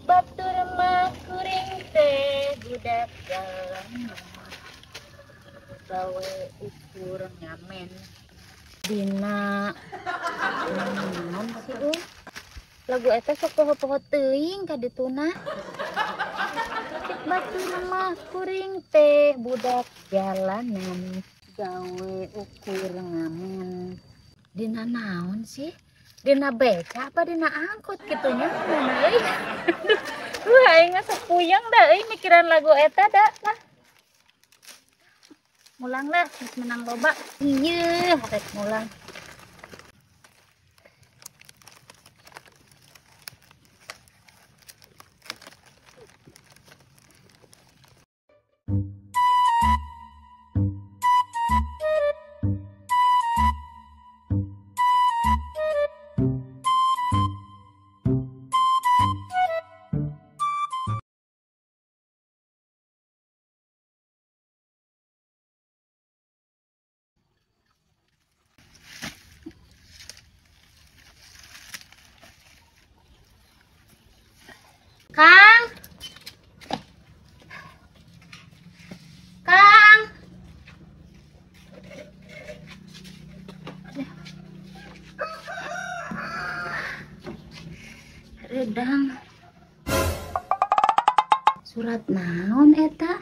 Batur mah kuring teh budak jalanan gawe ukur ngamen dina naon sih euy lagu eta sok poho-poho teuing ka dituna. Cek batur mah kuring teh budak jalanan gawe ukur ngamen dina naon sih, dina beca apa dina angkot kitunya mana euy. Duh aing mah sok puyeng da euy mikiran lagu eta da lah. Mulang lah geus menang loba. Ieu rek mulang. Kang, Kang, redang surat naon eta?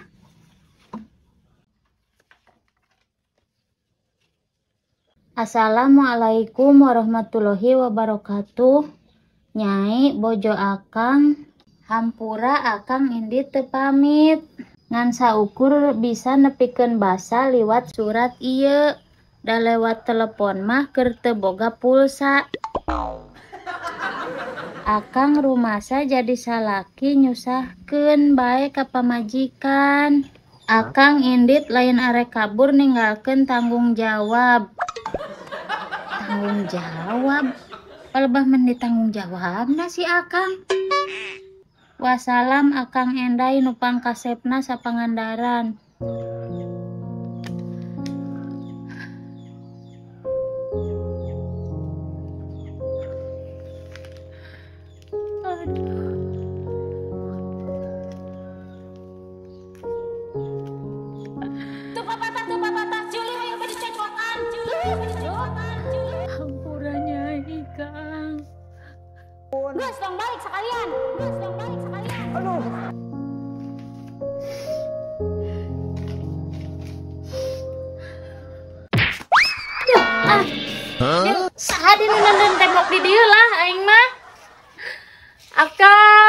Assalamualaikum warahmatullahi wabarakatuh. Nyai bojo akang, hampura akang indi teu pamit ngan saukur bisa nepikeun basa liwat surat ieu da lewat telepon mah keur teu boga pulsa. Akang rumasa jadi salaki nyusahkeun bae ka pamajikan. Akang indit lain arek kabur ninggalkeun tanggung jawab. Tanggung jawab palebah men ditanggung jawabna si akang. Wassalam akang Enday nu pangkasepna sapangandaran. Aduh. Hampura nyai Kang. Geus dong balik sekalian. Geus dong balik sekalian. Aduh. Aduh, ah. Saha di nu nenden tembok di dieu lah aing mah. Akang.